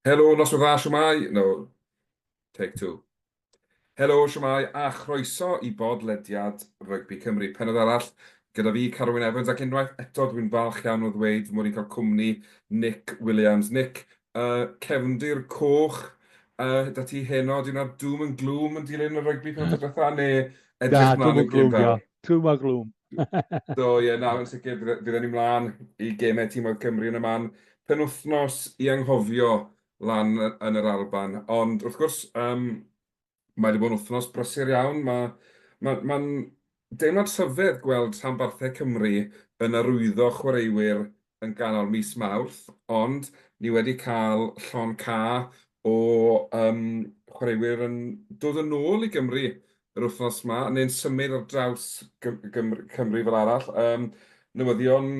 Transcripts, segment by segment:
Helo, noswaith dda, shwmae? No, take two. Helo, shwmae, a chroeso i bodlediad Rygbi Cymru. Pennod arall gyda fi, Carwyn Evans, ac unwaith eto dwi'n falch iawn o ddweud fy mod i'n cael cwmni Nick Williams. Nick, uh, cefndir coch uh, da ti heno, di hwnna doom and gloom yn dilyn y rygbi penod diwetha, neu edrych mlaen i'r gêm fawr? Doom a gloom. Do, ie, na, yn sicr, fydden ni mlaen i gemau timoedd Cymru yn y man. Penwythnos i anghofio lan yn yr Alban. Ond wrth gwrs, um, mae wedi bod yn wythnos brysur iawn. Mae'n ma, ma deimlad rhyfedd gweld rhanbarthau Cymru yn arwyddo chwaraewyr yn ganol mis Mawrth, ond ni wedi cael llond ca o um, chwaraewyr yn dod yn ôl i Gymru yr wythnos 'ma, neu'n symud ar draws Gymru, Cymru fel arall. Um, newyddion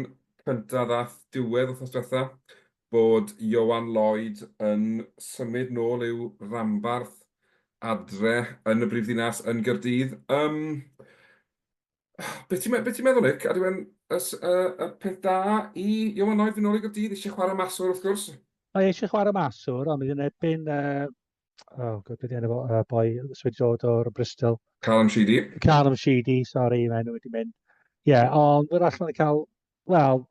cyntaf ddath diwedd wythnos diwetha, bod Ioan Lloyd yn symud nôl i'w ranbarth adre yn y brifddinas yn Gaerdydd. Um, Be ti'n be ti'n meddwl, Nick? Ydy e'n y, y, y peth da i Ioan Lloyd fynd nôl i Gaerdydd? Eisiau chwarae maswr, wrth gwrs? Mae eisiau chwarae maswr, ond mae'n erbyn uh, oh, god, beth enw fo, uh, boi sydd wedi dod o'r Bristol. Callum Sheedy. Callum Sheedy, sorry, mae enw wedi mynd. Ie, yeah, ond fydd allan yn cael, wel,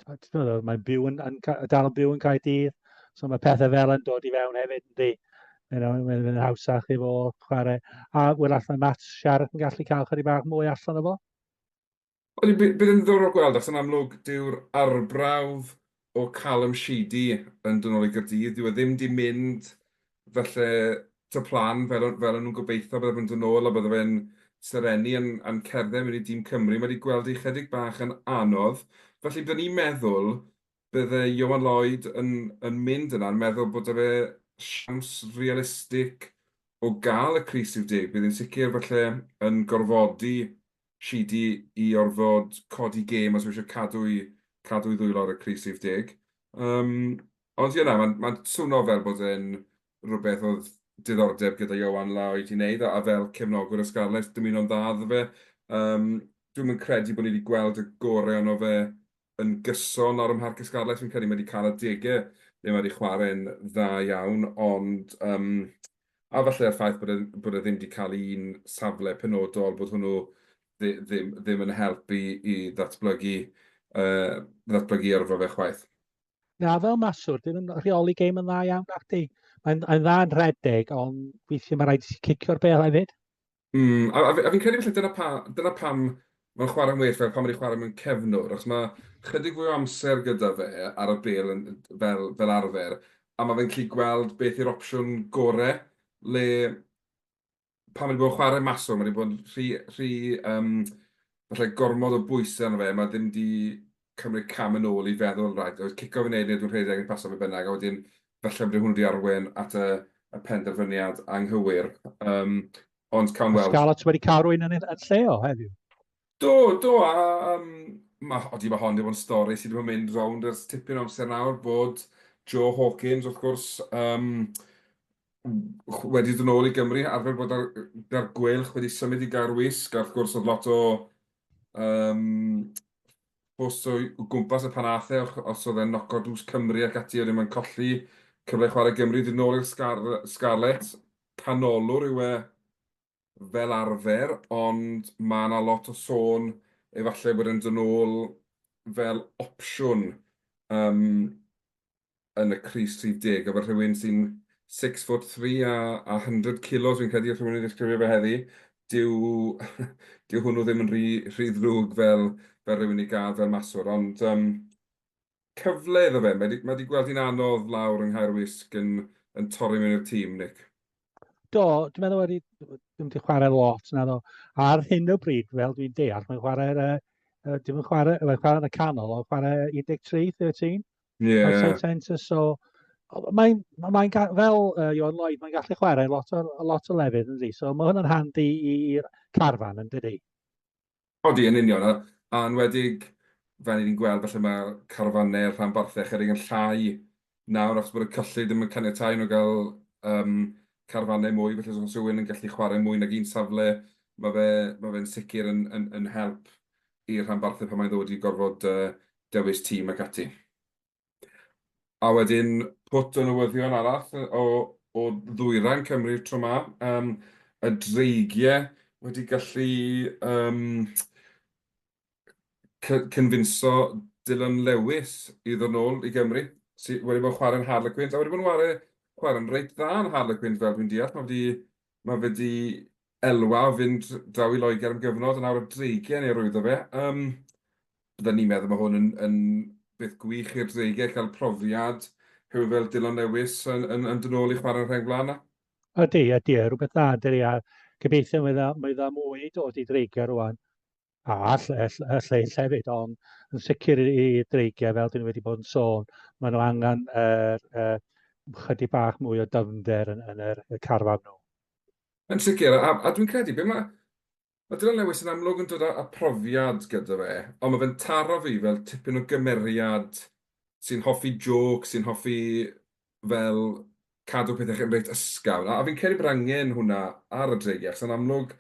mae'n byw yn, yn, dal yn byw yn Caerdydd, so mae pethau fel yn dod i fewn hefyd, yndi. You know, mae'n mynd hawsach i fo chwarae. A wrach mae Matt Sharp yn gallu cael chydig bach mwy allan o fo. Wel, bydd yn ddiddorol gweld, achos yn amlwg dyw'r arbrawf o Callum Sheedy yn dod nôl i Gaerdydd, dyw e ddim 'di mynd falle to plan fel o- fel o'n nhw'n gobeithio bydde fe'n dod nôl a bydde fe'n serennu yn yn cerdded mewn i dîm Cymru. Mae 'di gweld hi chydig bach yn anodd. Felly byddwn i'n meddwl bydde Ioan Lloyd yn yn mynd yna yn meddwl bod 'da fe siawns realistig o gael y crys rhif deg. Bydd hi'n sicr falle yn gorfodi Sheedy i orfod codi gêm os yw eisiau cadw'i cadw'i ddwylo ar y crys rhif deg. Yym, ond ie na, mae'n mae'n swno fel bod e'n rhywbeth oedd diddordeb gyda Ioan Lloyd i wneud, a, a fel cefnogwr y Scarlets, dymuno'n dda iddo fe. Yym, dwi'm yn credu bod ni wedi gweld y gorau ono fe yn gyson ar ym Mharc y Scarlets. Fi'n credu mae wedi cael adegau le mae wedi chwarae'n dda iawn, ond um, a falle'r ffaith bod e, bod e ddim wedi cael un safle penodol, bod hwnnw ddim, ddim yn helpu i ddatblygu, uh, ddatblygu yrfa fe chwaith. Na, fel maswr, dim yn rheoli gêm yn dda iawn, nac di. Mae'n mae dda yn rhedeg, ond weithiau mae rhaid i ti cicio'r bêl hefyd. Mm, a, a, fi'n credu felly dyna, pa, dyna pam mae'n chwarae'n well fel pan mae'n chwarae mewn cefnwr, achos mae chydig fwy o amser gyda fe ar y bêl yn, fel, fel arfer, a mae fe'n gallu gweld beth yw'r opsiwn gore, le pan mae wedi bod yn chwarae maswr, mae wedi bod yn rhy, rhy um, falle gormod o bwysau arno fe, mae ddim wedi cymryd cam yn ôl i feddwl, right, oedd cico fi'n neud neu dwi'n rhedeg yn paso fe bynnag, a wedyn falle bod hwnnw wedi arwain at y, y penderfyniad anghywir. Um, ond cawn weld. Scarlets wedi cael rhywun yn, yn lle o heddiw. Do, do, a um, ma, odi, mae hon wedi bod yn stori sydd wedi bod yn mynd rownd ers tipyn o amser nawr, bod Joe Hawkins, wrth gwrs, um, wedi dod nôl i Gymru, arfer bod ar, ar Gweilch, wedi symud i Gaerwysg, a wrth gwrs oedd lot o um, ffws o'i gwmpas y pan aeth e, os oedd e'n noco drws Cymru ac ati, wedyn mae'n colli cyfle i chwarae Gymru, dod nôl i'r Scar Scarlets, canolwr yw e fel arfer, ond mae yna lot o sôn efallai bod e'n dod nôl fel opsiwn um, yn y crys rhif deg, a fel rhywun sy'n 6 foot 3 a, a 100 kilos, fi'n credu, rhywun yn ddisgrifio fe heddi, dyw, dyw hwnnw ddim yn rhy, rhy ddrwg fel, fel rhywun i gael fel maswr, ond um, cyfle iddo fe, mae wedi, mae wedi gweld hi'n anodd lawr yng Nghaerwysg yn, yn torri mewn i'r tîm, Nick. Do, dwi'n meddwl wedi, dwi'n wedi chwarae lot na ddo. Ar hyn o bryd, fel dwi'n deall, mae'n chwarae'r, uh, dim yn chwarae, mae'n chwarae yn y canol, ond chwarae 13, 13. Yeah. Outside centre, so mae'n mae fel uh, Iwan Lloyd, mae'n gallu chwarae lot o, lot o lefydd yn So mae hwnna'n handi i'r carfan yn dydi? Odi, yn union, a, a enwedig fel ni'n gweld, falle mae carfannau rhanbarthau chydig yn llai nawr achos bod y cyllid ddim yn caniatáu nhw gael um, carfannau mwy, felly os rhywun yn gallu chwarae mwy nag un safle, mae fe, mae fe'n sicr yn, yn, yn help i'r rhanbarthau pan mae'n ddod i gorfod uh, dewis tîm ac ati. A wedyn, Pwt o newyddion arall o, o ddwyrain Cymru tro 'ma. Y Dreigiau wedi gallu cynfinso Dylan Lewis i ddod nôl i Gymru, sydd wedi bod yn chwarae'n Harlequins, a wedi bod yn chwarae, chwarae'n reit dda yn Harlequins fel dwi'n deall. Mae wedi, mae wedi elwa o fynd draw i Loegr am gyfnod, a nawr y Dreigiau yn ei arwyddo fe. Bydden ni'n meddwl mae hwn yn, yn beth gwych i'r Dreigiau cael profiad rhywun fel Dylan Lewis yn, yn, yn dod nôl i chwarae'n rheng flaen 'na. Ydy, ydy, rhywbeth dda, dydy, a gobeithio mae dda mwy i dod i Dreigiau rwan. A y lleill hefyd, ond yn sicr i Dreigiau, fel dyn ni wedi bod yn sôn, maen nhw angen yr, chydig bach mwy o dyfnder yn, yn yr, y carfan nhw. Yn sicr, a, a dwi'n credu, be mae, mae Dylan Lewis yn amlwg yn dod â, â profiad gyda fe, ond mae fe'n taro fi fel tipyn o gymeriad sy'n hoffi jôcs, sy'n hoffi fel cadw pethau yn reit ysgafn. A fi'n credu bod angen hwnna ar y Dreigiau, achos yn amlwg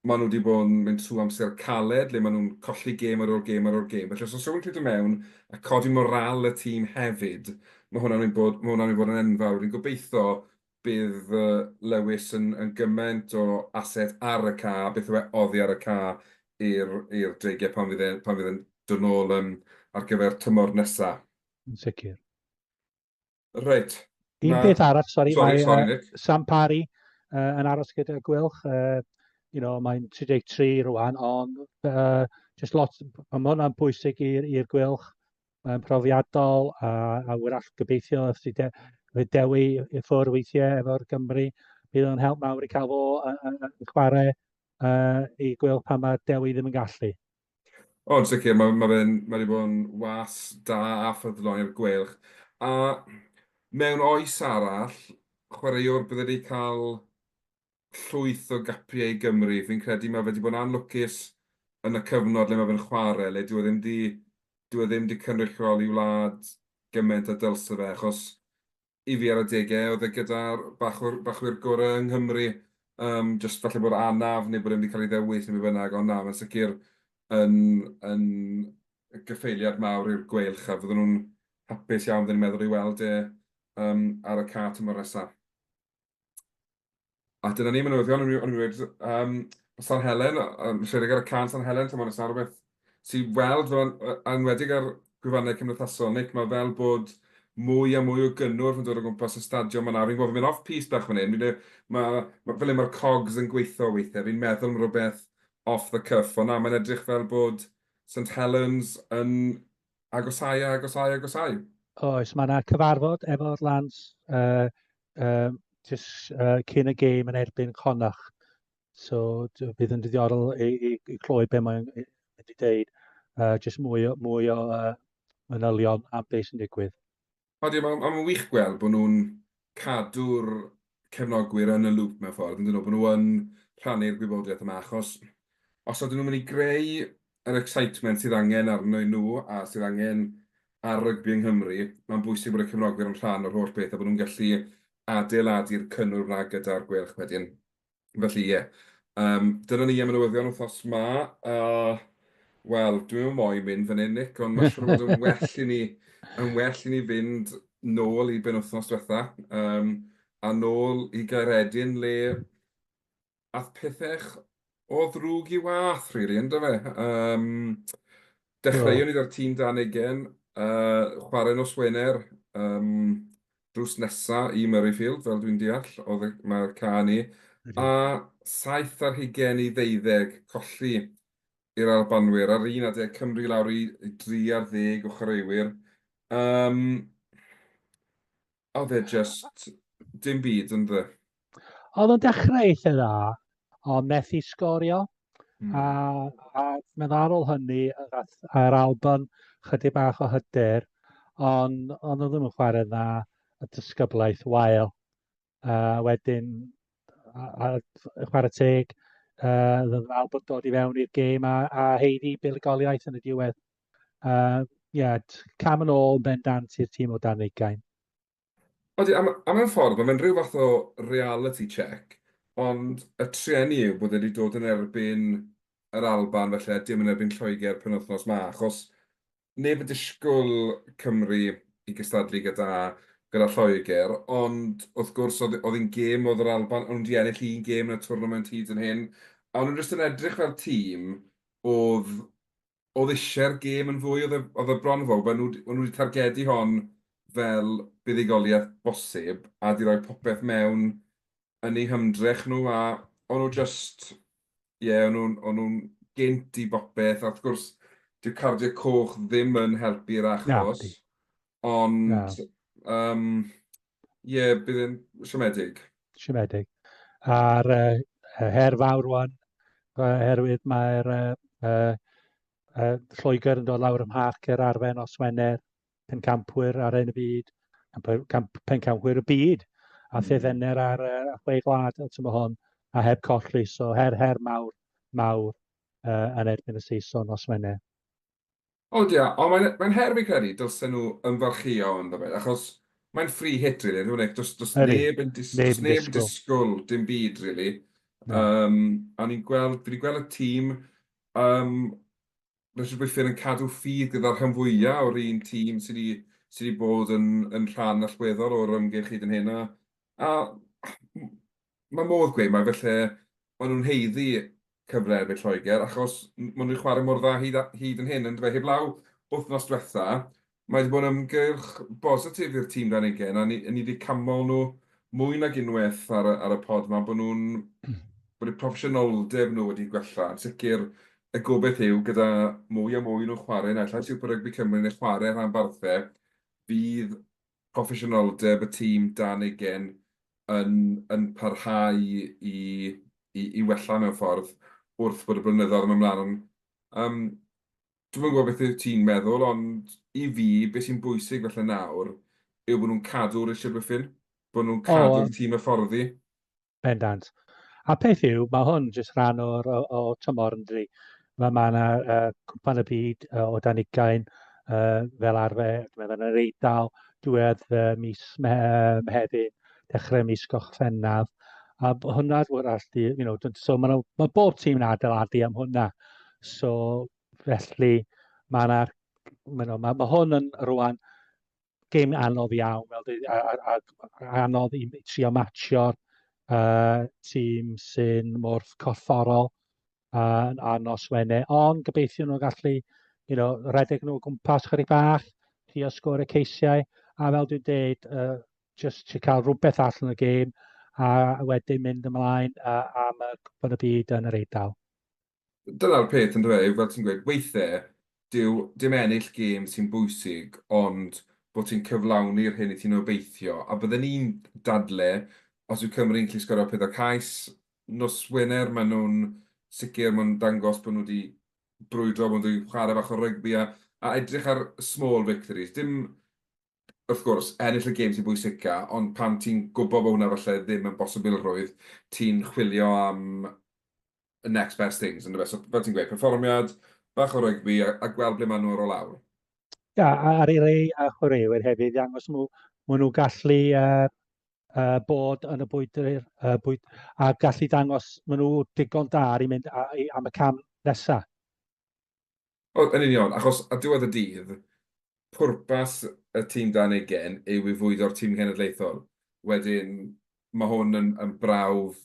maen nhw wedi bod yn mynd trwy amser caled le maen nhw'n colli gêm ar ôl gêm ar ôl gêm. Felly os oes rhywun yn gallu dod mewn a codi morâl y tîm hefyd, mae hwnna'n mynd bod, mae hwnna'n mynd bod yn enfawr. Fi'n gobeithio bydd Lewis yn, yn gymaint o asset ar y ca, beth yw e oddi ar y ca i'r i'r Dreigiau pan fydd e'n pan fydd e'n dod nôl ar gyfer tymor nesa. Yn sicr. Reit. Un peth arall, sori, sorry, mae sorry, Nick. Sam Parry yn aros gyda Gwylch. You know, mae'n 33 rwan, ond just lot, mae hwnna'n bwysig i'r Gwylch. Mae'n profiadol a, a wrach gobeithio os de, Dewi i ffwrdd weithiau efo'r Gymru, bydd o'n help mawr i cael fo yn chwarae i Gweilch pan mae Dewi ddim yn gallu. O, yn sicr, mae, mae fe'n, mae wedi bod yn was da a ffyddlon i'r Gweilch. A mewn oes arall, chwaraewr bydde wedi cael llwyth o gapiau i Gymru. Fi'n credu mae fe wedi bod yn anlwcus yn y cyfnod le mae fe'n chwarae, le dyw e ddim 'di, dyw e ddim 'di cynrychioli wlad gymaint â dylse fe, achos i fi ar adegau oedd e gyda'r bachwr, bachwyr gorau yng Nghymru. Jyst falle bod anaf neu bod e ddim wedi cael ei ddewis neu be bynnag, ond na, mae'n sicr yn, yn gyffeiliad mawr i'r Gweilch a fydden nhw'n hapus iawn, fydden ni'n meddwl, i weld e ar y ca tymor nesaf. A dyna ni, mae'n newyddion, o'n i'n gweud, San Helen, rhedeg ar y can San Helen, tymor nesaf, rhywbeth sy'n weld, fel, enwedig ar gwefannau cymdeithasol, Nick, mae fel bod mwy a mwy o gynnwrf yn dod o gwmpas y stadiwm yna. Fi'n gwybod, fi'n mynd off-piste bach fan hyn, fi'n, ma, ma, fel un mae'r cogs yn gweithio weithiau, fi'n meddwl am rhywbeth off the cuff, ond na, mae'n edrych fel bod St Helens yn agosáu a agosáu a agosáu. Oes, mae yna cyfarfod efo'r Lans jyst cyn y gêm yn erbyn Connacht. So bydd yn ddiddorol i, i, i clywed be mae'n mynd i ddeud. Jyst mwy o, mwy o manylion am beth sy'n digwydd. Odi, mae'n ma wych gweld bod nhw'n cadw'r cefnogwyr yn y loop mewn ffordd, yn dyn nhw, bod nhw yn rhannu'r gwybodaeth yma, achos os ydyn nhw'n mynd i greu yr excitement sydd angen arnyn nhw a sydd angen ar rygbi yng Nghymru, mae'n bwysig bod y cefnogwyr yn rhan o'r holl beth a bod nhw'n gallu adeiladu'r cynnwrf 'na gyda'r Gweilch wedyn. Felly, ie. Dyna ni am y newyddion wythnos 'ma. A, wel, dwi'm yn moyn mynd fan hyn, Nick, ond mae'n siŵr o fod yn well i ni, yn well i ni fynd nôl i benwythnos diwetha, a nôl i Gaeredin le ath pethau o ddrwg i wath, rili, yndyfe? Dechreuon ni 'da'r tîm dan ugain, chwarae nos Wener, drws nesa i Murrayfield, fel dwi'n deall, oedd y, mae'r ca ni. A 27 i 12, colli i'r Albanwyr. Ar un adeg, Cymru lawr i dri ar ddeg o chwaraewyr. Oedd e just dim byd, ynddo? Oedd o'n dechrau eitha dda, ond methu sgorio. A meddwl ar ôl hynny, a'r Alban chydig bach o hyder, ond oedd ddim yn chwarae dda, a disgyblaeth wael. A wedyn, a chwarae teg, oedd yr Alban dod i fewn i'r gêm a haeddu buddugoliaeth yn y diwedd. Yeah, cam yn ôl bendant i'r tîm o dan 20. Odi, a mewn ffordd, mae fe'n rhyw fath o reality check, ond y trueni yw bod e wedi dod yn erbyn yr Alban felly, a dim yn erbyn Lloegr penwythnos 'ma, achos neb yn disgwyl Cymru i gystadlu gyda, gyda Lloegr, ond wrth gwrs oedd oedd hi'n gêm oedd yr Alban, o'n nhw wedi ennill un gêm yn y twrnament hyd yn hyn, a o'n nhw jyst yn edrych fel tîm oedd oedd eisiau'r gêm yn fwy, oedd e oedd e bron fel bod nhw o'n nhw wedi targedu hon fel buddugoliaeth bosib a 'di rhoi popeth mewn yn eu hymdrech nhw a o'n nhw jyst, ie, o'n nhw'n o'n nhw'n gynt i bopeth a wrth gwrs dyw cardiau coch ddim yn helpu'r achos, ond yym ie, bydd e'n siomedig. Siomedig. A'r uh, her fawr rwan, oherwydd mae'r uh, uh, uh, Lloegr yn dod lawr ym Mharc yr Arfer nos Wener, pencampwyr ar ein y byd, pencampwyr y byd, a thefenner ar uh, chwe gwlad y tymor hwn, a heb colli, so her, her mawr, mawr uh, yn erbyn y Saeson nos Wener. O ia, ond mae'n mae her fi'n credu, dylsen nhw ymfalchïo ynddo fe, achos mae'n free hit, really, yndyw e, Nick? Does, does neb yn, dis, neb does neb yn disgwyl dim byd, really. No. Um, a ni'n gweld, fi wedi gweld y tîm, um, Richard Whiffen yn cadw ffydd gyda'r rhan fwyaf o'r un tîm sydd wedi, sy wedi bod yn, yn rhan allweddol o'r ymgyrch hyd yn hyn. A, a mae modd gweud mai felly maen nhw'n haeddu cyfle erbyn Lloegr, achos maen nhw'n chwarae mor dda hyd, hyd yn hyn, yndyfe? Heblaw wythnos diwetha, mae wedi bod yn ymgyrch bositif i'r tîm dan ugain, a ni, ni wedi canmol nhw mwy nag unwaith ar y, ar y pod 'ma, bod nhw'n bod eu proffesiynoldeb nhw wedi gwella. Yn sicr, y gobaith yw, gyda mwy a mwy nhw'n chwarae, naill ai Super Rugby Cymru neu chwarae rhanbarthau, fydd proffesiynoldeb y tîm dan ugain yn, yn parhau i, i, i wella mewn ffordd wrth bod y blynyddoedd yn mynd ymlaen. Ond, um, dwi'm yn gwybod beth wyt ti'n meddwl, ond i fi, beth sy'n bwysig falle nawr yw bod nhw'n cadw Richard Whiffin, bod nhw'n cadw'r tîm hyfforddi. Bendant. A peth yw, mae hwn jyst rhan o'r o, o tymor yn dydi. Mae ma yna uh, cwpan y byd uh, o dan ugain uh, fel arfer, dwi'n meddwl yn yr Eidal, diwedd uh, mis Mehefin, dechrau mis Gorffennaf. A hwnna wrach, you know, so mae, ma bob tîm yn adeiladu am hwnna. So felly mae yna, ma, ma, ma hwn yn rwan gêm anodd iawn, fel dweud, a, a, a, anodd i trio matchio'r uh, tîm sy'n mor corfforol uh, a nos Wener, ond gobeithio nhw'n gallu you know, redeg nhw o gwmpas chydig bach, trio sgôr y ceisiau, a fel dwi'n deud, uh, just to cael rhywbeth allan o'r gêm, a wedyn mynd ymlaen uh, am y Cwpan y Byd yn yr Eidal. Dyna'r peth yndyfe, yw fel ti'n gweud, weithiau dyw dim ennill gêm sy'n bwysig, ond bod ti'n cyflawni'r hyn i ti'n obeithio. A bydden i'n dadle, os yw Cymru'n gallu sgorio pedair cais nos Wener, maen nhw'n sicr, maen nhw'n dangos bod nhw wedi brwydro, bod nhw wedi chwarae bach o rygbi a, a edrych ar small victories. Dim, wrth gwrs, ennill y gêm sy'n bwysica, ond pan ti'n gwybod bod hwnna falle ddim yn bosibilrwydd, ti'n chwilio am y next best things, yndyfe? So, fel ti'n gweud, perfformiad, bach o rygbi a, a gweld ble maen nhw ar ôl awr. Ia, a ar ei rei a chwaraewyr hefyd, i ddangos nhw, maen nhw'n gallu uh, uh, bod yn y bwydr, uh, bwyd, a gallu dangos maen nhw digon da i mynd a, i, am y cam nesaf. O, yn union, achos ar diwedd y dydd, pwrpas y tîm dan ugain yw i fwydo'r tîm cenedlaethol. Wedyn, mae hwn yn, yn brawf,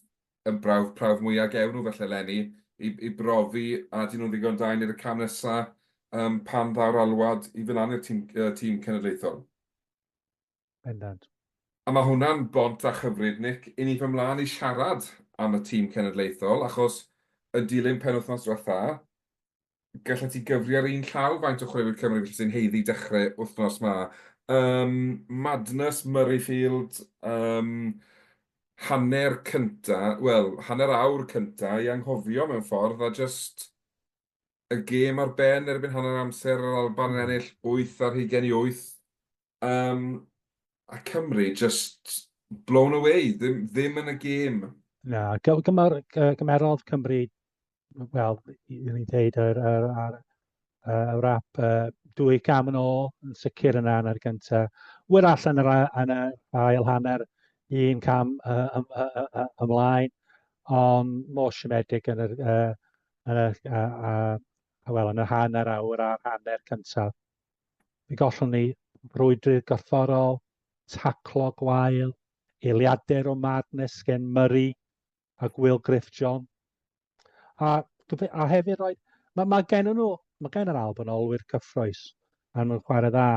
yn brawf prawf mwyaf gewn nhw falle eleni, i, i brofi a ydyn nhw'n ddigon da i wneud y cam nesaf um, pan ddaw'r alwad i fynd lan i'r tîm, uh, tîm cenedlaethol. Bendant. A mae hwnna'n bont a chyfrif, Nick, i ni fy mlaen i siarad am y tîm cenedlaethol, achos yn dilyn penwythnos diwetha, gallet ti gyfri ar un llaw faint o chwaraewyr Cymru felly sy'n haeddu dechrau wythnos 'ma. Um, Madness, Murrayfield, um, hanner cynta, wel, hanner awr cynta i anghofio mewn ffordd, a just y gêm ar ben erbyn hanner amser, yr Alban yn ennill 8 ar hugain i 8. Um, a Cymru just blown away, ddim, ddim yn y gêm. Na, gymer, gymerodd Cymru, wel, i ni'n dweud, yr, yr, yr, y wrap, uh, dwy gam yn ôl, yn sicr yna yn yr gyntaf. Wyr allan yr, yn y ail hanner, un cam uh, ym, uh, uh, ymlaen, ond mor siomedig yn yr, uh, yn y, uh, uh, well, yn y hanner awr a'r hanner cyntaf. Mi gollon ni brwydr gorfforol, taclo gwael, eiliadau o madness gen Murray a Will Griff John. A, a hefyd roedd, mae, mae gen nhw, mae gen yr Alban olwyr cyffroes a nhw'n chwarae dda,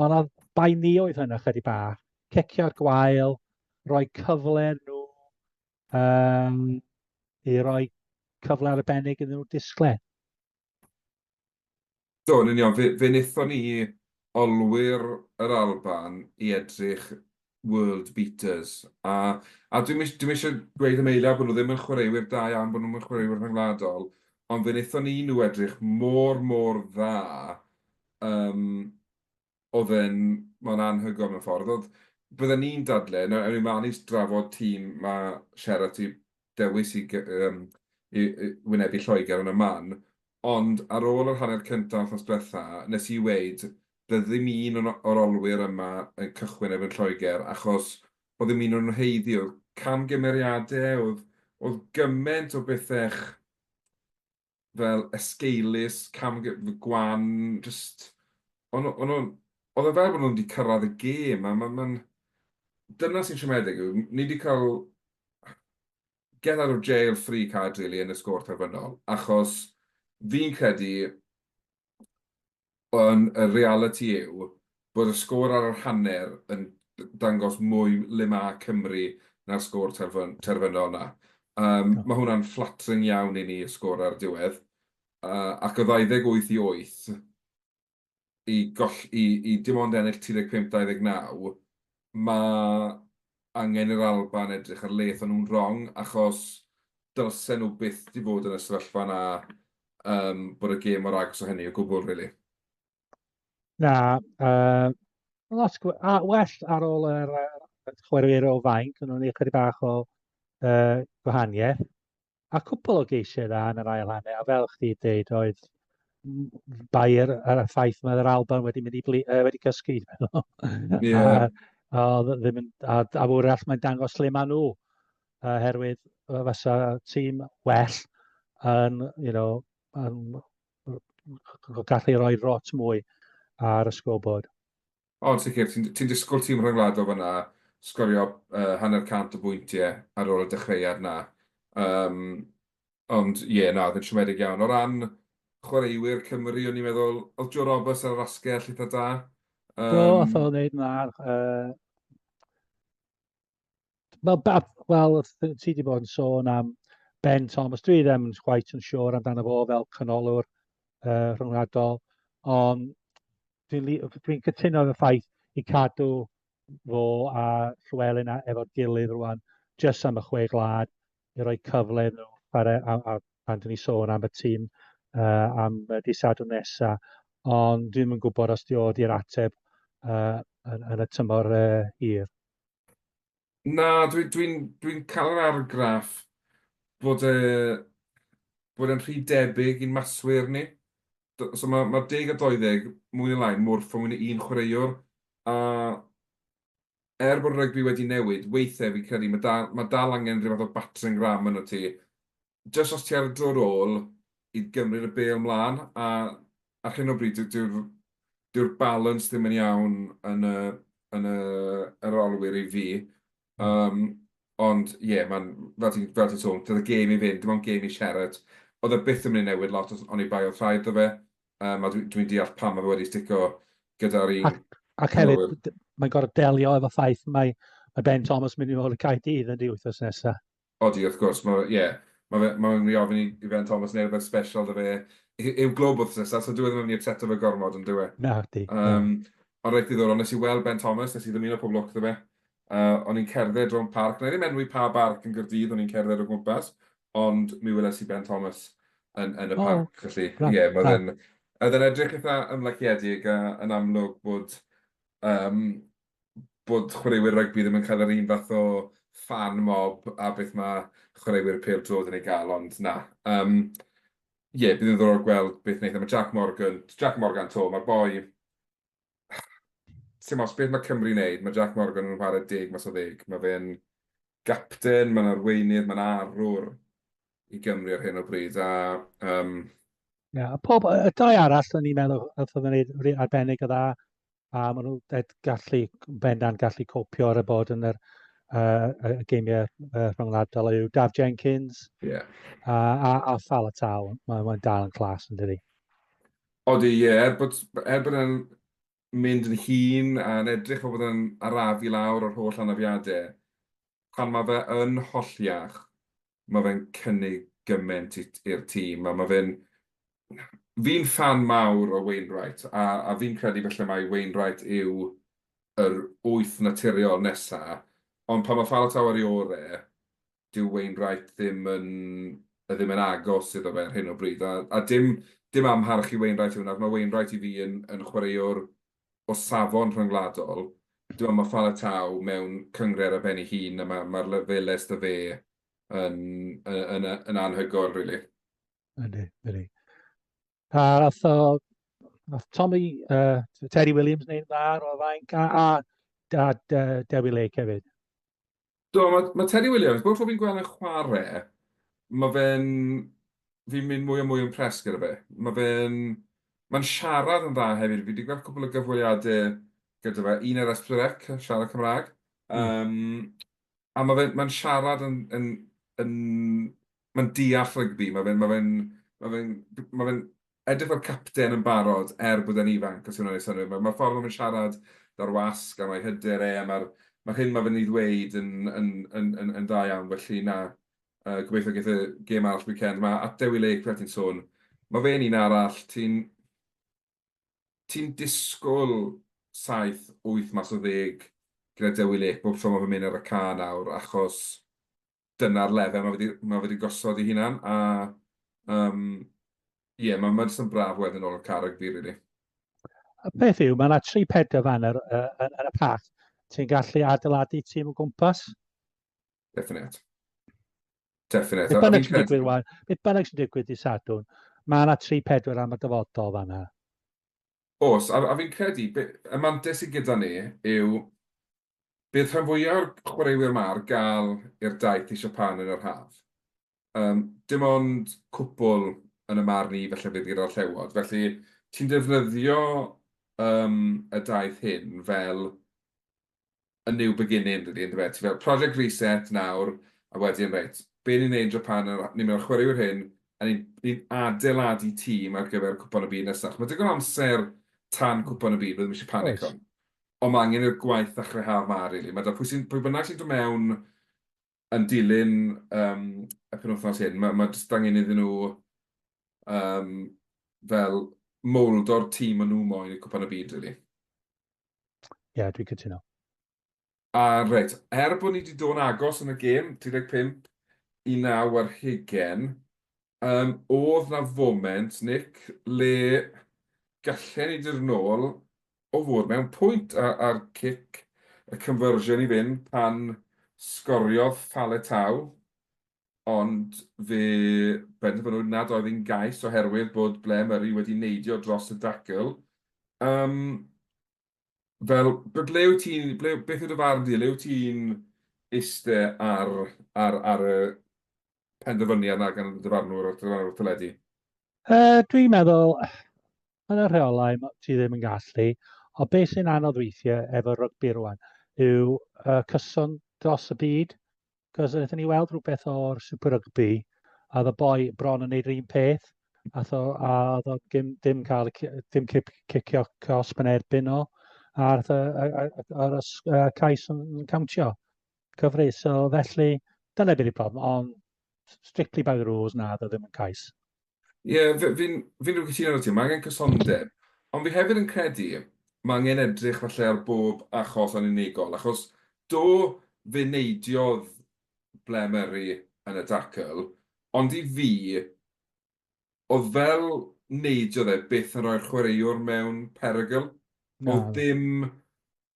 ond oedd bai ni oedd hynna chydig bach, cicio'r gwael, rhoi cyfle nhw um, i roi cyfle arbennig iddyn nhw disglair. Do, yn union. Fe, fe wnaethon ni olwyr yr Alban i edrych world beaters. A, a dwi'm dwi eisiau gweud am eiliad bod nhw ddim yn chwaraewyr da iawn, bod nhw'n chwaraewyr rhyngwladol, ond fe wnaethon ni nhw edrych mor, mor dda. Um, oedd e'n, mae'n anhygoel mewn ffordd. Oedd, bydden ni'n dadle, nawr ewn ni mlaen i drafod tîm mae Sherratt i dewis i, um, i, i wynebu Lloegr yn y man, ond ar ôl yr hanner cyntaf wythnos diwetha, nes i weud, bydd ddim un o'n o'r olwyr yma yn cychwyn erbyn Lloegr, achos oedd ddim un o'n nhw haeddu, oedd camgymeriadau, oedd, oedd gymaint o bethau fel esgeulus, cam gwan, jyst... O'n nhw... Oedd e fel bod nhw wedi cyrraedd y gêm, a mae'n... Ma dyna sy'n siomedig yw, ni wedi cael get out of jail free card, really, yn y sgôr terfynol, achos fi'n credu Ond y realiti yw bod y sgôr ar yr hanner yn dangos mwy le ma' Cymru na'r sgôr terfynol 'na. Yym ma' hwnna'n flattering iawn i ni, y sgôr ar y diwedd. Yy ac o 28 i 8 i goll- i i dim ond ennill 35 29, ma' angen i'r Alban edrych ar le aethon nhw'n wrong, achos dylsen nhw byth 'di bod yn y sefyllfa 'na, yym, bod y gêm mor agos â hynny o gwbl, rili. Na, uh, lot a well ar ôl yr uh, chwaraewyr o fainc, yn nhw'n ychydig bach o uh, gwahaniaeth. A cwpl o geisiau dda yn yr ail hanner, a fel chdi dweud, oedd bai ar, ar y ffaith mae yr Alban wedi mynd i bli, uh, wedi cysgu, dwi'n meddwl. Yeah. A, a, ddim yn, a, a wrach mae'n dangos lle maen nhw, oherwydd fysa tîm well yn, you know, yn gallu rhoi rot mwy ar y scoreboard. O, yn sicr, ti'n ti disgwyl tîm rhyngwladol fyna sgorio uh, hanner cant o bwyntiau ar ôl y dechreuad na. Um, ond ie, yeah, na, oedd yn siomedig iawn. O ran chwaraewyr Cymru, o'n i'n meddwl, oedd Joe Roberts ar yr asgell eitha da. Um, Do, oedd o'n neud na. Uh, Wel, wel, ti wedi bod yn sôn am Ben Thomas. Dwi ddim yn quite yn siŵr amdano fo fel canolwr uh, rhyngwladol, ond dwi'n dwi cytuno efo ffaith i cadw fo a Llywelyn efo'r gilydd rwan, jyst am y chwe gwlad, i roi cyfle nhw chwarae, a, a pan dyn ni sôn am y tîm uh, am y dydd Sadwrn nesa, ond dwi'm yn gwybod os di o di'r ateb uh, yn, yn y tymor uh, hir. Na, dwi'n dwi, dwi cael yr argraff bod e, bod e'n rhy debyg i'n maswyr ni. So mae, mae 10 a 20 mwy neu lai morffo mewn i un chwaraewr, a er bod rygbi wedi newid, weithiau fi'n credu mae dal, mae dal angen rhyw fath o battering ram yno ti. Jyst os ti ar y dro ôl i gymryd y bêl mlaen, a ar hyn o bryd dyw'r dyw'r balance ddim yn iawn yn y, yn y, yr olwyr i fi. Um, ond ie, yeah, mae'n, fel ti'n fel ti'n sôn, doedd y gêm i fynd, dim ond gêm i siarad. Oedd e byth yn mynd i newid lot, os oni bai oedd rhaid iddo fe. Um, a dwi'n dwi deall pam mae fe wedi stico gyda'r un Ac, ac hefyd, mae'n gorfod delio efo ffaith mae, mae Ben Thomas mynd i fod i Caerdydd yn di wythnos nesaf. Odi, wrth gwrs, mae, ie, mae fe, mae'n mynd i ofyn i, i Ben Thomas wneud rhywbeth special iddo fe i'w glwb wythnos nesaf, so dyw e ddim yn mynd i upseto fe gormod, yn dyw e? Na, di. Um, ond reit ddiddorol, nes i weld Ben Thomas, nes i ddymuno pob lwc iddo fe. Uh, o'n i'n cerdded rownd parc, na i ddim enwi pa barc yn Gaerdydd o'n i'n cerdded o gwmpas, ond mi weles i Ben Thomas yn, yn y parc, oh, felly ie, yeah, mae fe'n oedd e'n edrych eitha ymlaciedig a yn amlwg bod um, bod chwaraewyr rygbi ddim yn cael yr un fath o fan mob a beth mae chwaraewyr pêl-droed yn ei gael, ond na. Um, ie, yeah, bydd yn ddiddorol gweld beth wneith. E. Mae Jack Morgan, Jack Morgan to, mae'r boi... Sim os beth mae Cymru'n neud, mae Jack Morgan yn chwarae deg mas o ddeg. Mae fe'n gapten, mae'n arweinydd, mae'n arwr i Gymru ar hyn o bryd. A, um, yeah, a pob, y dau arall, o'n i'n meddwl, oedd yn gwneud arbennig o dda. A maen nhw gallu, bendant gallu copio ar y bod yn yr y geimiau rhyngwladol yw Daf Jenkins a Faletau. Mae'n mae dal yn class yn dydi? Odi, ie. Er bod e'n mynd yn hŷn a'n edrych fel bod e'n arafu lawr o'r holl anafiadau, pan mae fe yn holliach, mae fe'n cynnig gymaint i'r tîm. A mae fe'n... Fi'n ffan mawr o Wainwright, a fi'n credu falle mai Wainwright yw yr wyth naturiol nesa, ond pan mae Faletau ar ei orau, dyw Wainwright ddim yn agos iddo fe ar hyn o bryd. A dim amharch i Wainwright yw hwnna, mae Wainwright i fi yn chwaraewr o safon rhyngwladol. Dwi'n meddwl mae Faletau mewn cynghrair ar ben ei hun, a mae'r lefelau sydd fe yn anhygoel, really. Ydy. A nath Tommy, Teddy Williams wneud dda ar o'r fainc, a Dewi Lake hefyd. Do, mae Teddy Williams, bob tro fi'n gweld e'n chwarae, mae fe'n... Fi'n mynd mwy a mwy impressed gyda fe. Mae fe'n... Mae'n siarad yn dda hefyd. Fi wedi gweld cwpl o gyfweliadau gyda fe. Un ar S4C, siarad Cymraeg. A mae fe'n mae'n siarad yn, mae'n deall rygbi. Mae fe'n edrych fel capten yn barod er bod e'n ifanc, os yw'n ei synnwyr. Mae'r ffordd mae'n siarad 'da'r wasg a mae hyder e, a mae'r hyn mae fe'n ei ddweud yn dda iawn. Felly na, gobeithio geith y gêm arall weekend. Mae at Dewi Lake, fel ti'n sôn, mae fe'n un arall, ti'n disgwyl 7, 8 mas o 10 gyda Dewi Lake bob tro mae fe'n mynd ar y ca nawr, achos dyna'r lefel mae fe wedi gosod ei hunan, a ie, mae jyst yn braf wedyn ôl y ca rygbi, really. Y peth yw, mae yna tri pedwar fan yn y pac. Ti'n gallu adeiladu tîm o gwmpas. Definite. Definite. Beth bynnag sy'n digwydd, wan, beth bynnag sy'n digwydd i Sadwrn, mae yna tri pedwar am y dyfodol fanna. Oes, a fi'n credu, y mantais sydd gyda ni yw bydd rhan fwyaf o'r chwaraewyr 'ma ar gael i'r daith i Japan yn yr haf. Dim ond cwpl yn y marn i falle fydd gyda'r Llewod. Felly ti'n defnyddio y daith hyn fel a new beginning, dydy, yndyfe? Ti fel Project Reset nawr, a wedyn, reit, be ni'n neud yn Japan, ni'n mynd â'r chwaraewyr hyn, a ni adeiladu tîm ar gyfer Cwpan y Byd nesaf. Mae digon o amser tan Cwpan y Byd, bydd ddim eisiau panic on. Ond mae angen i'r gwaith ddechrau haf ma, really. Mae da pwy bynnag sy'n dod mewn yn dilyn y penwythnos hyn, mae jyst angen iddyn nhw fel mowldo'r tîm maen nhw moyn i Cwpan y Byd, really. Ie, yeah, dwi'n cytuno. A reit, er bod ni wedi dod yn agos yn y gêm, 35 i 9 ar hugain, oedd na foment, Nick, le gallen ni dod nôl o fod mewn pwynt ar cic y conversion i fynd pan sgoriodd Faletau, ond fe benderfynwyd nad oedd hi'n gais oherwydd bod Blair Murray wedi neidio dros y dacl. Fel, ble wyt ti'n, beth yw dy farn di, le wyt ti'n iste ar y penderfyniad 'na gan y dyfarnwr o'r dyfarnwr teledu? Dwi'n meddwl, yn y rheolau, ti ddim yn gallu, ond beth sy'n anodd weithiau efo rygbi rwan yw cyson dros y byd. Cos wnaethon ni weld rhywbeth o'r Super Rugby, a oedd y boi bron yn neud yr un peth, a oedd o dim cael, dim cicio cosb yn erbyn o, a wnaeth y cais yn countio cyfri. So felly, dyna beth yw'r problem, ond strictly by the rules, na, oedd o ddim yn cais. Ie, yeah, fi cytuno ti, mae angen cysondeb. Ond fi hefyd yn credu mae angen edrych falle ar bob achos yn unigol, achos do fe neidiodd Blair Murray yn y dacl, ond i fi, oedd fel neidiodd e byth yn rhoi'r chwaraewr mewn perygl. Oedd ddim,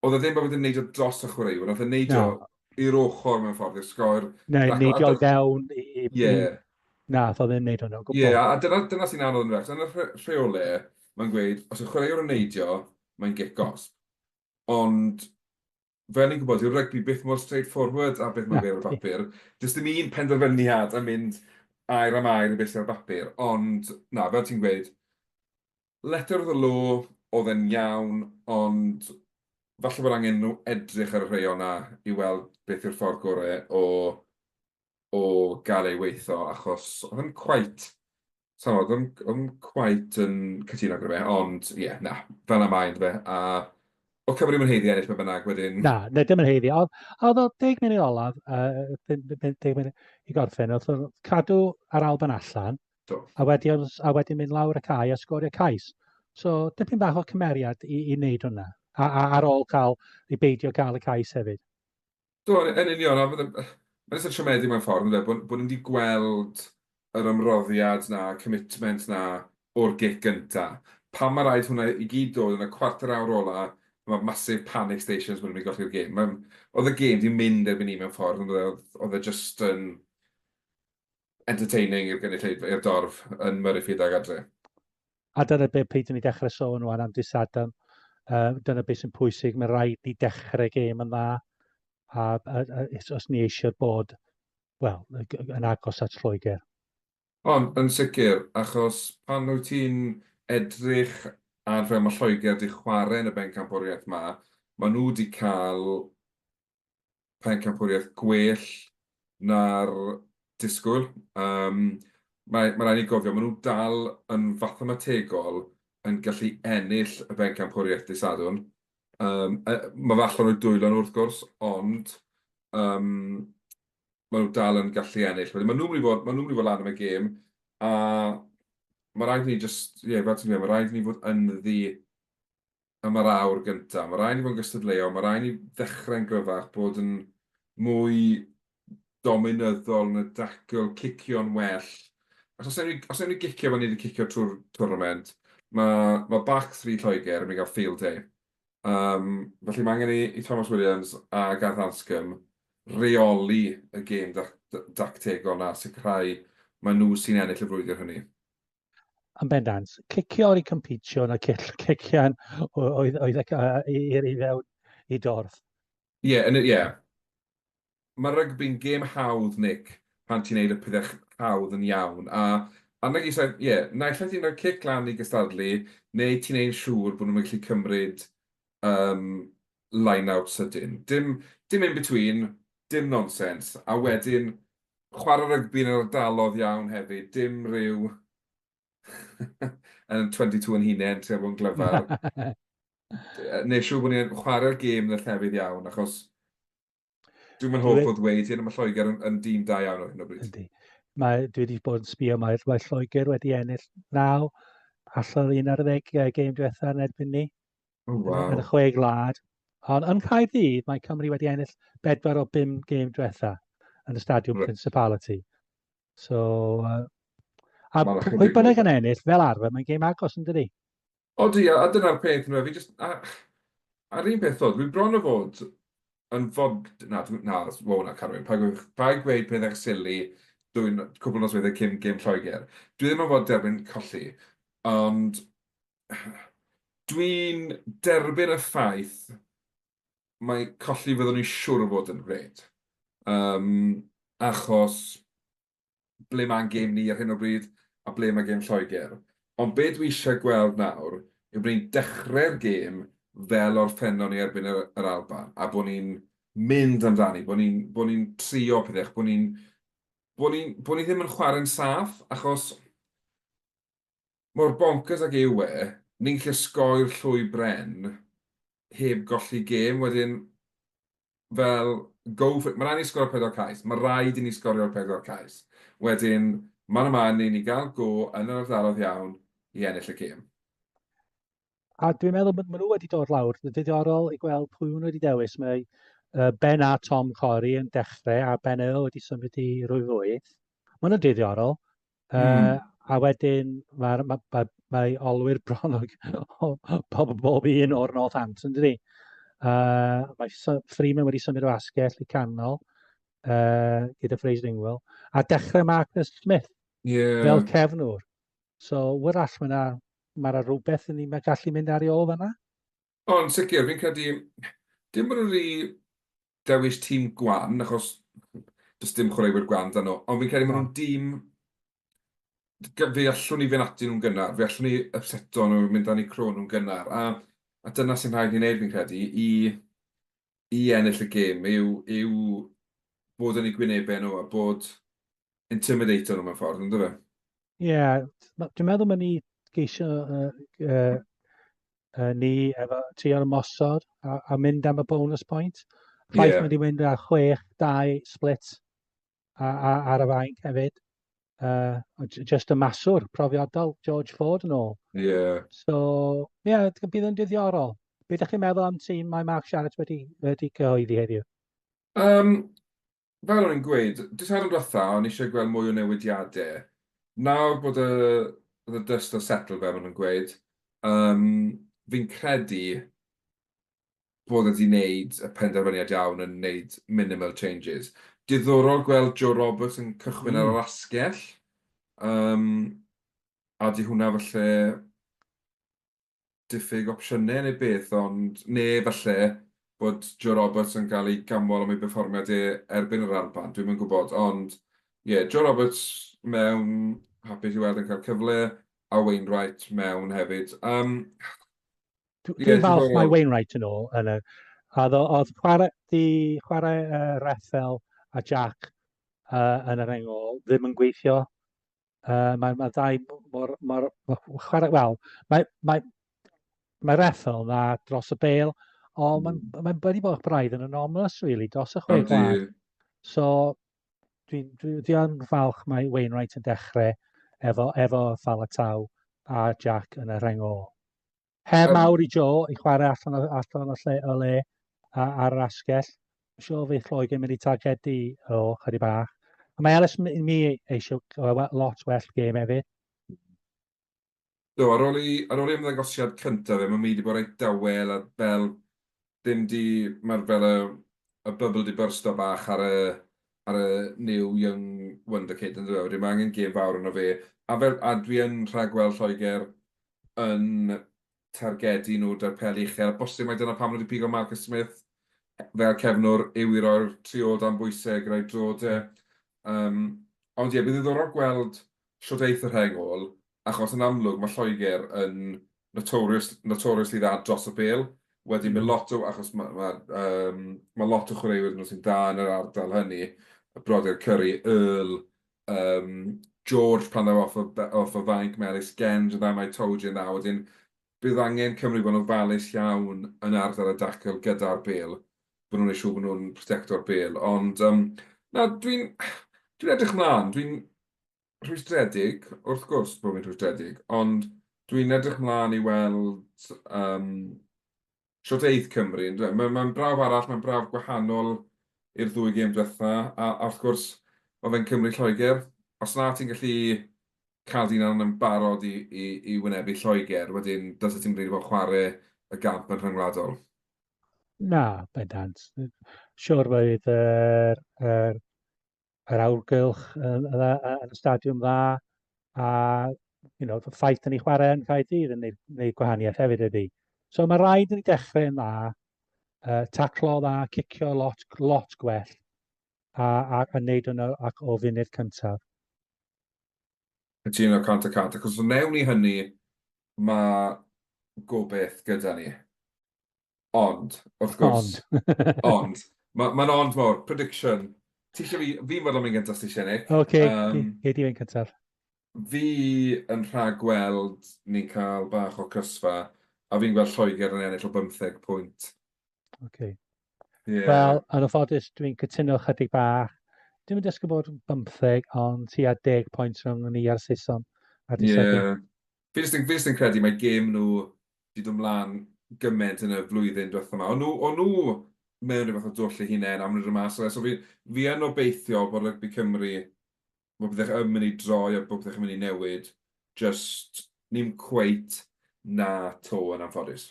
oedd e ddim bod yn neidio dros y chwaraewr, oedd e'n neidio i'r ochr mewn ffordd, i'r sgo'r. Neu neidio i fewn i. Na, oedd ddim neud hwnna o gwbl. Ie, yeah, a dyna sy'n anodd yn fach. Yn y rheolau, mae'n gweud, os y chwaraewr yn neidio, mae'n gic gosb. Ond, fel ni'n gwybod, yw'r rygbi byth mor straightforward a beth mae'n gweud ar y bapur. Does dim un penderfyniad yn mynd air am air i beth sydd ar bapur. Ond, na, fel ti'n gweud, letter of the law, oedd e'n iawn, ond falle bod angen nhw edrych ar y rheol 'na i weld beth yw'r ffordd gorau o gael ei weithio, achos oedd e'n quite, sa i'n gwybod, oedd e'n quite yn cytuno gyda fe, ond ie, na, fel 'na mae yndyfe, a oedd Cymru ddim yn haeddu ennill be bynnag wedyn. Na, na, dim yn haeddu. Oedd, oedd o 10 munud olaf, 10 munud i gorffen, oedd o'n cadw ar Alban allan, Do. A wedi, a wedyn mynd lawr y cae a sgorio cais. So, dipyn bach o cymeriad i wneud hwnna. A ar ôl cael, i beidio cael y cais hefyd. Do, yn union. A mae'n jyst yn siomedig mewn ffordd, yndyfe, bod ni wedi gweld yr ymroddiad 'na, commitment 'na o'r gic gynta. Pam mae rhaid hwnna i gyd dod yn y cwarter awr ola, mae massive panic stations bod nhw'n mynd i golli'r gêm. Oedd y gêm 'di mynd erbyn 'ny mewn ffordd, yndoedd e? Oedd e jyst yn entertaining i'r gynulleidfa, i'r dorf yn Murrayfield ag adre. A dyna be pryd ni dechrau sôn rwan am dydd Sadwrn, dyna beth sy'n pwysig, mae rhaid ni dechrau gêm yn dda, a os ni eisiau bod, wel, yn agos at Lloegr. Ond, yn sicr, achos pan wyt ti'n edrych ar fel mae Lloegr 'di chwarae yn y bencampwriaeth 'ma, maen nhw 'di cael pencampwriaeth gwell na'r disgwyl. Yym, mae raid ni gofio, maen nhw dal yn fathemategol yn gallu ennill y bencampwriaeth dydd Sadwrn. Yym, mae fe allan o'u dwylo nhw wrth gwrs, ond yym, maen nhw dal yn gallu ennill. Wedyn maen nhw'n mynd i fod, maen nhw'n mynd i fod lan am y gêm, a mae rhaid i ni jyst, ie, fel ti'n dweud, mae rhaid i ni fod ynddi am yr awr gyntaf. Mae rhaid i ni fod yn gystadleuol, mae rhaid i ni ddechrau'n gryfach, bod yn mwy dominyddol yn y dacl, cicio'n well. Achos os ewn ni, os ewn ni gicio fel ni wedi cicio trwy'r tournament, mae, mae back three Lloegr yn mynd i gael field day. Um, felly mae angen i Tomos Williams a Gareth Anscombe reoli y gêm dactegol na, sicrhau mae nhw sy'n ennill y frwydr hynny. Yn bendant. Cicio i competio na cician oedd i'r i fewn i dorf. Ie, yeah, ie. Mae rygbi'n gêm hawdd, Nick, pan ti'n neud y pethau hawdd yn iawn. A 'na gyd, so, ie, naill ai ti'n rhoi cic lan i gystadlu, neu ti'n neud yn siŵr bod nhw'n gallu cymryd line-out sydyn. Dim, dim in between, dim nonsense. A wedyn, chwarae rygbi yn yr ardalodd iawn hefyd, dim rhyw yn 22 yn hunain, trio bod yn glyfar. Neu siŵr bod ni'n chwarae'r gêm yn y llefydd iawn, achos dwi'm yn hoff o ddweud hyn, ond mae Lloegr yn dîm da iawn ar hyn o bryd. Yndi. Mae, dwi wedi bod yn sbio, mae Lloegr wedi ennill 9 allan o'r 11 gêm diwetha yn erbyn ni. Oh, wow. Yn y chwe gwlad. Ond yn Caerdydd, mae Cymru wedi ennill bedwar o bum gêm diwetha yn y Stadiwm Principality. So, a pwy bynnag yn ennill, fel arfer, mae'n gêm agos yn dydi? Odi, a dyna'r peth, yndyfe, fi jyst, a'r un peth ddo, dwi bron o fod yn fod, na, na, wow, na, Carwyn, paid gweud, paid gweud pethau silly dwi'n cwpl o nosweithiau cyn gêm Lloegr. Dwi ddim yn fod derbyn colli, ond dwi'n derbyn y ffaith mae colli fyddwn ni siŵr o fod yn gwneud. Um, achos ble mae'n gêm ni ar hyn o bryd a ble mae gêm Lloegr. Ond be dwi eisiau gweld nawr yw bod ni'n dechrau'r gêm fel orffennon ni erbyn yr, yr Alban, a bod ni'n mynd amdani, bod ni'n bod ni'n trio pethau, bod ni'n bod ni'n bod ni ddim yn chwarae'n saff, achos mor bonkers ag yw e, ni'n gallu osgoi'r llwy bren heb golli gêm, wedyn fel go for it, mae rhaid ni sgorio pedwar cais, mae rhaid i ni sgorio'r pedwar cais. Wedyn, man a man i ni gael go yn yr ardaloedd iawn i ennill y gêm. A dwi'n meddwl bod maen nhw wedi dod lawr. Diddorol i gweld pwy maen nhw wedi dewis. Mae Ben a Tom Corey yn dechrau a Ben Earl wedi symud i rwy wyth. Maen nhw'n diddorol. A wedyn mae, mae, mae, mae olwyr bron o, o bob un o'r Northampton, dydy? Mae Freeman wedi symud o asgell i canol gyda Fraser Ingwell. A dechrau Marcus Smith fel cefnwr. So, wrach mae yna ma rhywbeth yn ni'n gallu mynd ar ei ôl fanna. O, yn sicr, fi'n credu, dim bod nhw wedi dewis tîm gwan, achos does dim chwaraewyr gwan 'da nhw, ond fi'n credu maen nhw'n dîm... Fe allwn ni fynd atyn nhw'n gynnar, fe allwn ni ypseto nhw, mynd dan eu croen nhw'n gynnar, a a dyna sy'n rhaid ni wneud fi'n credu, i i ennill y gêm, yw yw bod yn eu gwynebau nhw a bod intimidato nhw mewn ffordd, ynddo fe? Ie, yeah, dwi'n meddwl mae ni geisio ni efo trio ymosod a mynd am y bonus point. Ffaith yeah. mae wedi mynd ar 6-2 split ar y fainc hefyd. Just y maswr profiadol George Ford yn ôl. Yeah. So, ie, yeah, bydd yn ddiddorol. Be ydych chi'n meddwl am tîm mae Mark Sharrett wedi cyhoeddi heddiw? Fel o'n i'n gweud, dydd Sadwrn diwetha, o'n i eisiau gweld mwy o newidiadau. Nawr bod y the dust has settled, fel maen nhw'n gweud, fi'n credu bod e 'di wneud y penderfyniad iawn yn wneud minimal changes. Diddorol gweld Joe Roberts yn cychwyn ar yr asgell. A 'di hwnna falle diffyg opsiynau neu beth, ond... neu falle bod Joe Roberts yn cael ei ganmol am ei berfformiad e erbyn yr Alban, dwi'm yn gwybod. Ond ie, Joe Roberts mewn, hapus i weld yn cael cyfle, a Wainwright mewn hefyd. Dwi'n falch mae Wainwright yn ôl. Yn y, a oedd chwarae, di chwarae Reffel a Jack yn yr engol ddim yn gweithio. Mae ma ddau mor, mor, mor chwarae, wel, mae, mae, mae Reffel na dros y bel, ond mae'n mae wedi bod braidd yn anomalous, really, dros y chwe gwlad. So, dwi'n dwi, dwi yn falch mae Wainwright yn dechrau efo Faletau a Jack yn y rheng ôl. Her mawr i Joe i chwarae allan o lle, o le a, ar yr asgell. Mae'n siŵr fydd Lloegr yn mynd i targedu o chydig bach. A mae Ellis Mi eisiau lot well gêm hefyd. Do, ar ôl i ymddangosiad cyntaf fe, mae Mi wedi bod reit dawel a fel ddim di... Mae'r fel y bubble di bursto bach ar y new young wonder kid, yn dweud. Wedyn mae angen gêm fawr arno fe. A dwi yn rhagweld Lloegr yn targedu nhw 'da'r peli uchel. Bosib mai dyna pam nhw wedi pigo Marcus Smith fel cefnwr, yw i roi'r tri ôl dan bwysau gyda'i droed e. Ond ie, bydd ddiddorol gweld shwt eith y rheng ôl, achos yn amlwg mae Lloegr yn notoriously dda dros y bêl. Wedyn mae lot o, achos mae lot o chwaraewyr nhw sy'n dda yn yr ardal hynny, y brodyr Curry, Earl, George pan ddaw off y fainc, mae Ellis Genge yn dda, mae Itoje yn dda. Wedyn bydd angen Cymru bod yn ofalus iawn yn ardal y dacl gyda'r bêl, bod nhw'n neud siŵr bod nhw'n protecto'r bêl. Ond na, dwi'n dwi edrych mlaen, dwi'n rhwystredig, wrth gwrs bod fi'n rhwystredig, ond dwi'n edrych mlaen i weld shwt eith Cymru. Mae'n ma brawf arall, mae'n brawf gwahanol i'r ddwy gêm diwetha, a wrth gwrs, mae fe'n Cymru Lloegr. Os na ti'n gallu cael dy hunan yn barod i wynebu Lloegr, wedyn dylse ti'n rili bod yn chwarae y gamp yn rhyngwladol. Na, bendant. Siwr fydd yr awyrgylch yn y stadiwm dda, a y ffaith yn ei chwarae yn Caerdydd yn neud gwahaniaeth hefyd ydy. So mae rhaid i ni dechrau yn dda, taclo dda, cicio lot, lot gwell, a neud hwnna ac o funud cyntaf. Cytuno 100%, achos os wnewn ni hynny, mae gobeith gyda ni. Ond, wrth gwrs... Ond. Ond. Mae'n ma ond mawr. Prediction. Ti eisiau fi... Fi'n fodlon mynd gyntaf os ti eisiau, Nick. Oce, gei di fynd cyntaf. Fi yn rhagweld ni'n cael bach o crysfa, a fi'n gweld Lloegr yn ennill o 15 pwynt. Oce. Yeah. Wel, yn anffodus, dwi'n cytuno chydig bach. Dwi'n mynd disgwyl bod yn 15, ond tua 10 pwynt rhwng ni a'r Saeson ar dydd Sadwrn. Yeah. Fi jyst yn credu mae gêm nhw wedi dod mlaen gymaint yn y flwyddyn diwetha yma. O'n nhw mewn rhyw fath o dwll eu hunain am rydw mas o fe. So fi yn obeithio bod Rygbi Cymru, bod pethau yn mynd i droi a bod pethau yn mynd i newid. Just, ni'n cweit na to yn anffodus.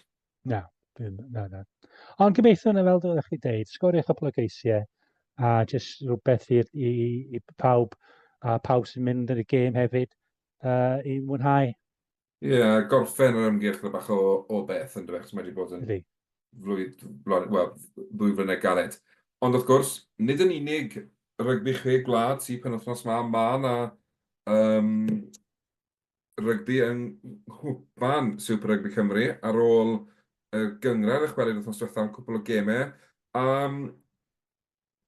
Na, ddim, na. Ond gobeithio yna, fel dylech chi deud, sgorio cwpl o geisiau a jyst rhywbeth i pawb a pawb sy'n mynd yn y gêm hefyd i mwynhau. Ie, yeah, gorffen yr ymgyrch gyda bach o beth yn dweud, mae wedi bod yn wel, 2 flynedd galed. Ond wrth gwrs, nid yn unig rygbi chwe gwlad sy'n penwythnos ma, mae yna rygbi yng Nghwpan Super Rugby Cymru ar ôl y gynghrair y chwaraewyd wythnos diwethaf am cwpl o gemau. Um,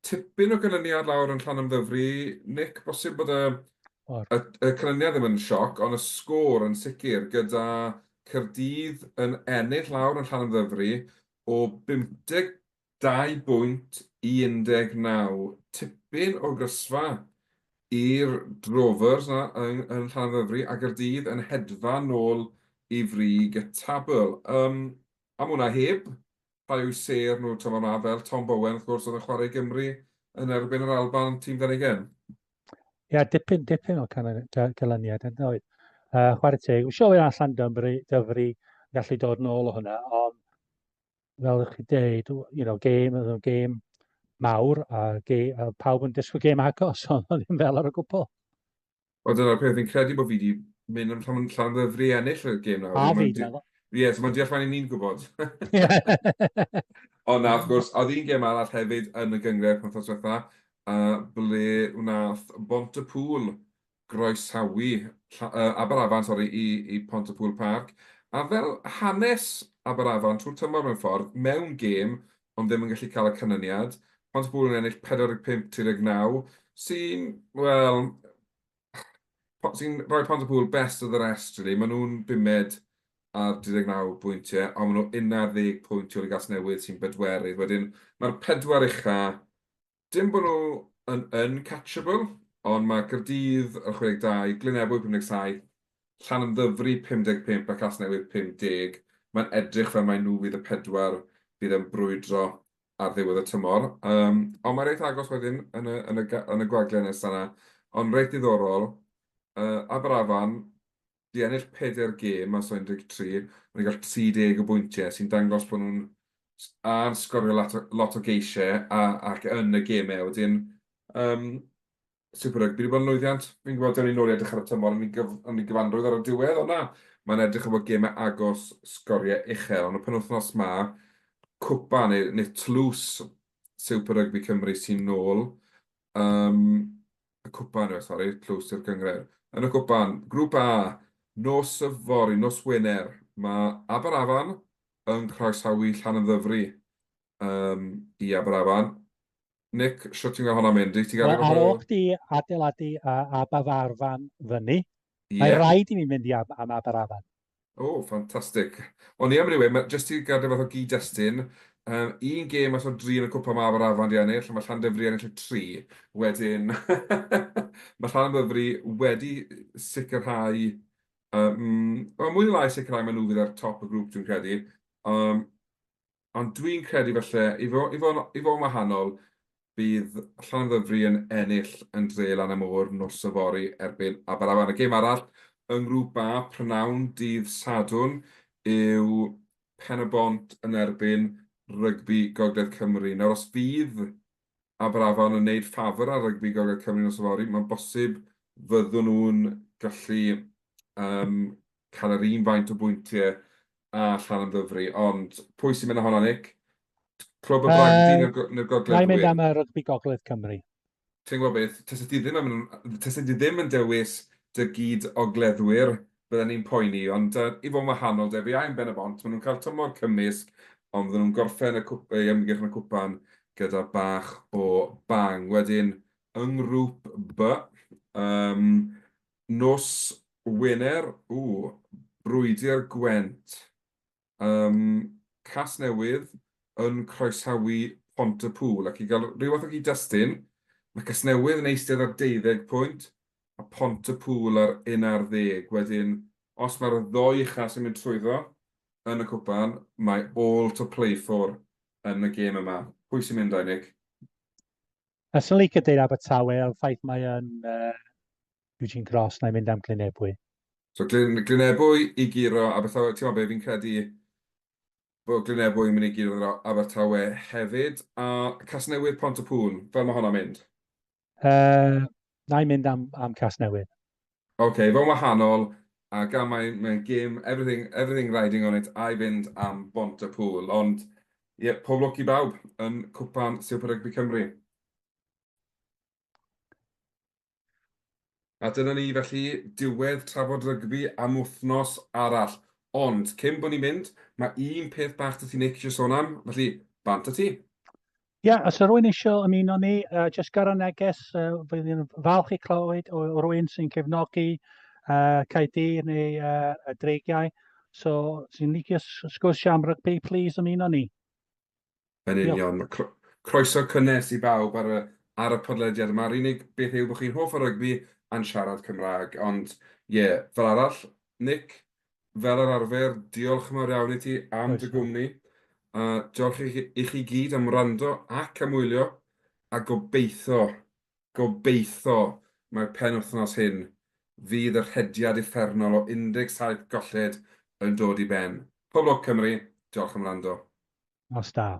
tipyn o ganlyniad lawr yn Llanymddyfri. Nick, bosib bod y, y, y canlyniad ddim yn sioc, ond y sgôr yn sicr, gyda Caerdydd yn ennill lawr yn Llanymddyfri o 52 bwynt i 19. Tipyn o grysfa i'r Drovers na yn, yn Llanymddyfri, a Gaerdydd yn hedfan nôl i frig y tabl. Um, am hwnna heb rhai o'u sêr nhw tymor 'ma, fel Tom Bowen, wrth gwrs, oedd yn chwarae i Gymru yn erbyn yr Alban, tîm dan ugain. Ie, yeah, dipyn, dipyn o canlyniad yn oedd. Chwarae teg, wy'n siŵr allan Dyfri, Dyfri gallu dod nôl o hwnna, ond fel ych chi dweud, you know, game, oedd o'n gêm mawr, a, ge, a pawb yn disgwyl gêm agos, ond oedd ddim fel ar y gwbl. Wel, dyna'r peth, fi'n credu bod fi wedi mynd am Llan Llanymddyfri i ennill y gêm nawr. A fi, dwi'n meddwl. Ie, so mae'n deall faint ni'n gwybod. Ond na, wrth gwrs, oedd un gêm arall hefyd yn y gynghrair penwythnos diwetha, uh, ble wnaeth Bontypŵl groesawu uh, Aberafan, sori, i, i Pontypŵl Park. A fel hanes Aberafan trwy'r tymor mewn ffordd, mewn gêm, ond ddim yn gallu cael y canlyniad. Pontypŵl yn ennill 45-39, sy'n, wel, sy'n rhoi Pontypŵl best of the rest, really. Maen nhw'n bumed ar 39 bwyntiau, ond maen nhw 11 pwynt tu ôl i Gasnewydd sy'n bedwerydd. Wedyn, mae'r pedwar ucha, dim bod nhw yn uncatchable, ond mae Caerdydd ar 62, Glyn Ebwy 57, Llanymddyfri 55 a Casnewydd 50. Mae'n edrych fel mai nhw fydd y pedwar fydd yn brwydro ar ddiwedd y tymor. Um, ond mae'n reit agos wedyn yn y, yn y, yn y gwagle nesaf yna. Ond reit ddiddorol. Aberafan, di ennill pedair gêm mas o 13, mae'n cael 30 o bwyntiau, sy'n dangos bod nhw'n a'n sgorio lot o, lot o geisiau a, ac yn y gemau. Wedyn, um, Super Rugby wedi bod yn lwyddiant. Fi'n gwybod dewn ni nôl i edrych ar y tymor yn ei, gyf, yn ei gyfanrwydd ar y diwedd, ond na, mae'n edrych efo gemau agos, sgoriau uchel. Ond y penwythnos ma, cwpan neu, neu tlws Super Rugby Cymru sy'n nôl. Um, y cwpan yw, e, sori, tlws i'r gynghrair. Yn y cwpan, grŵp A, nos yfory, nos Wener, mae Aberafan yn croesawu Llanymddyfri um, i Aberafan. Nick, shwt ti'n gweld hwnna'n mynd? Wyt ti'n gael Wel, ar ôl chdi adeiladu Aberafan fyny, mae rhaid i mi mynd i am, am Aberafan. O, oh, ffantastig. Ond i am anyway, mae, jyst i gael rhyw fath o gyd-destun, um, un gêm mas o dri yn y cwpan mae Aberafan di ennill, a mae Llandyfri ennill y tri. Wedyn, mae Llanymddyfri wedi sicrhau, um, wel, mwy neu lai sicrhau maen nhw fydd ar top y grŵp, dwi'n credu. Um, Ond dwi'n credu falle, i fo- i fod i fod yn wahanol, bydd Llanymddyfri yn ennill yn dre lan y môr nos yfory erbyn Aberafan. Y gêm arall yng Ngrŵp A prynhawn dydd Sadwrn yw Pen-y-bont yn erbyn Rygbi Gogledd Cymru. Nawr os fydd Aberafan yn wneud ffafr ar Rygbi Gogledd Cymru nos yfory, mae'n bosib fyddwn nhw'n gallu um, cael yr un faint o bwyntiau a Llanymddyfri. Ond pwy sy'n mynd â hwnna, Nick? Clwb y Bragdy uh, neu'r Gogledd? Mae'n mynd am y Rygbi Gogledd Cymru. Ti'n gwybod beth, tase ti ddim yn, tase ti ddim yn dewis dy gyd ogleddwyr, bydden ni'n poeni, ond uh, i fod yn wahanol, de, fi ai'n Ben y Bont, maen nhw'n cael tymor cymysg, ond fydden nhw'n gorffen y cwp, ei ymgyrch yn y cwpan gyda bach o bang. Wedyn, yng ngrŵp B, um, nos Wener, ww, Brwydr Gwent. Yym, Casnewydd yn croesawu Pont-y-pŵl, ac i gael rhyw fath o gyd-destun, mae Casnewydd yn eistedd ar deuddeg pwynt, a Pont-y-pŵl ar unarddeg. Wedyn, os mae'r ddou ucha sy'n mynd trwyddo yn y cwpan, mae all to play for yn y gêm yma. Pwy sy'n mynd, Nick? Fyswn i'n licio deud Abertawe, ond ffaith mae yn uh, Eugene Cross, na i mynd am Glyn Ebwy. So Glyn, Glyn Ebwy i guro Abertawe, ti'n meddwl be, fi'n credu bod Glyn Ebwy yn mynd i guro Abertawe hefyd. A Casnewydd Pont-y-pŵl, fel mae hwnna'n mynd? Uh, na i mynd am, am Casnewydd. Oce, okay, fel wahanol, a gan mae'n mae gêm, everything, everything riding on it, a i fynd am Bont-y-pŵl. Ond, ie, yeah, pob lwc i bawb yn Cwpan Super Rugby Cymru. A dyna ni felly, diwedd Trafod Rygbi am wythnos arall. Ond, cyn bod ni'n mynd, mae un peth bach 'da ti Nick eisiau sôn am, felly bant â ti. Ie, yeah, os yw rhywun eisiau ymuno ni, just gyrra neges, fydd ni'n falch i clywed o rhywun sy'n cefnogi Caerdydd neu y Dreigiau. So, sy'n licio sgwrsio am rygbi, please ymuno ni. Yn union. Mae cro croeso cynnes i bawb ar y, ar y podlediad yma. Yr unig beth yw bod chi'n hoff o rygbi a'n siarad Cymraeg. Ond ie, yeah, fel arall, Nick, fel yr arfer, diolch yn fawr iawn i ti am dy gwmni. A diolch i chi, i chi gyd am wrando ac am wylio. A gobeithio, gobeithio mae'r penwythnos hyn fydd y rhediad uffernol o 17 golled yn dod i ben. Pob lwc Cymru, diolch am wrando. Nos da.